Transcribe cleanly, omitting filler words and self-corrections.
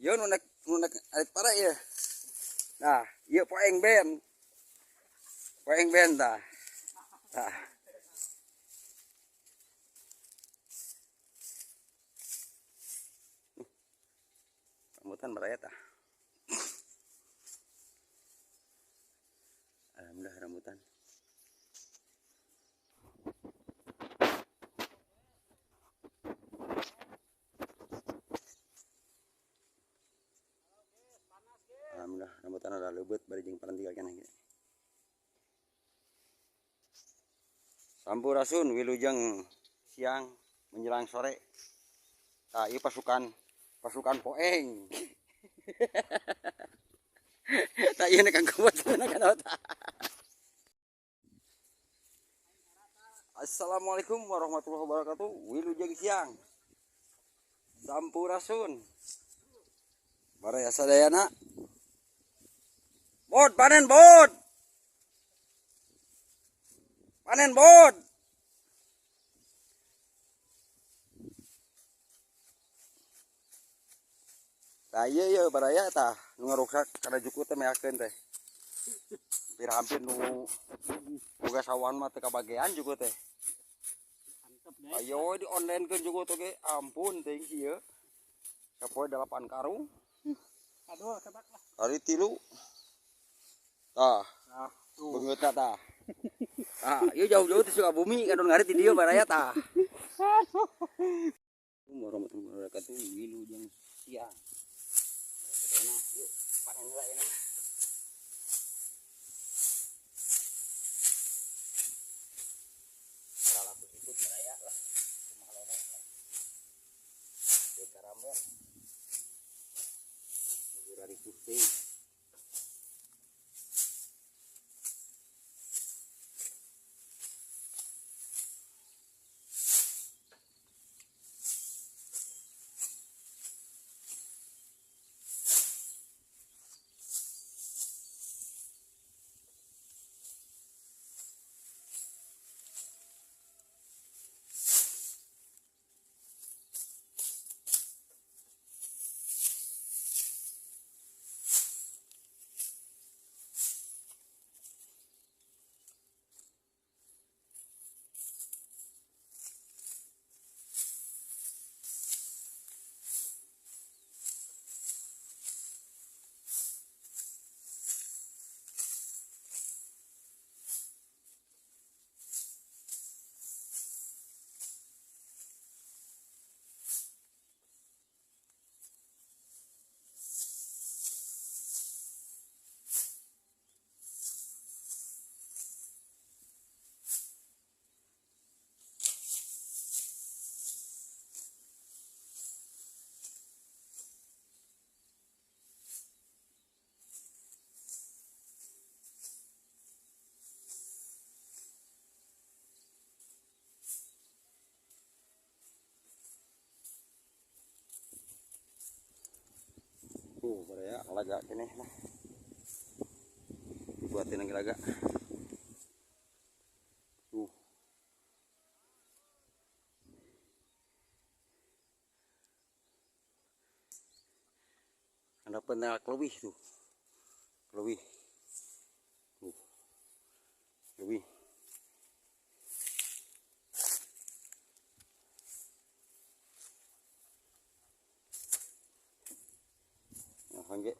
Ieu nu nek arit pare ieu. Nah, ieu poeng ben. Poeng ben tah. Tah. Rambutan baraya tah. Alhamdulillah rambutan. Alhamdulillah rambutan ada leubet bari jeung parantigal keneh ge. Sampurasun wilujeng siang menjelang sore. Tah ieu pasukan poeng. Tah ieu nek kanggo kana tah. Assalamualaikum warahmatullahi wabarakatuh. Wilujeng siang. Sampurasun. Baraya sadayana. Bot panen bot. Panen bot. Tah ieu ieu baraya tah nu ngaruksak kana juku teh meakeun teh. Hampir nu boga sawan mah teu kabagean juku teh. Ayo di online keun juku teh ge ampun teuing sieun. Sapoe 8 karung. Aduh sebak lah. Kali 3. Tah. Nah, tuh. Beungeutna tah. Tah, ieu jauh-jauh ti Sukabumi kadon ngarit di dieu baraya tah. Warahmatullahi wabarakatuh. Wilujeng siang. Yuk, panen heula ieu mah. Laku ikut baraya lah. Kumaha loro. Deui karamben. Nuju raripuh teuing. Tuh, baraya laga keneh lah. Dibuatin lagi laga. Tuh. Ada penelak lebih tuh. Lebih. Tuh. Lebih. Oke.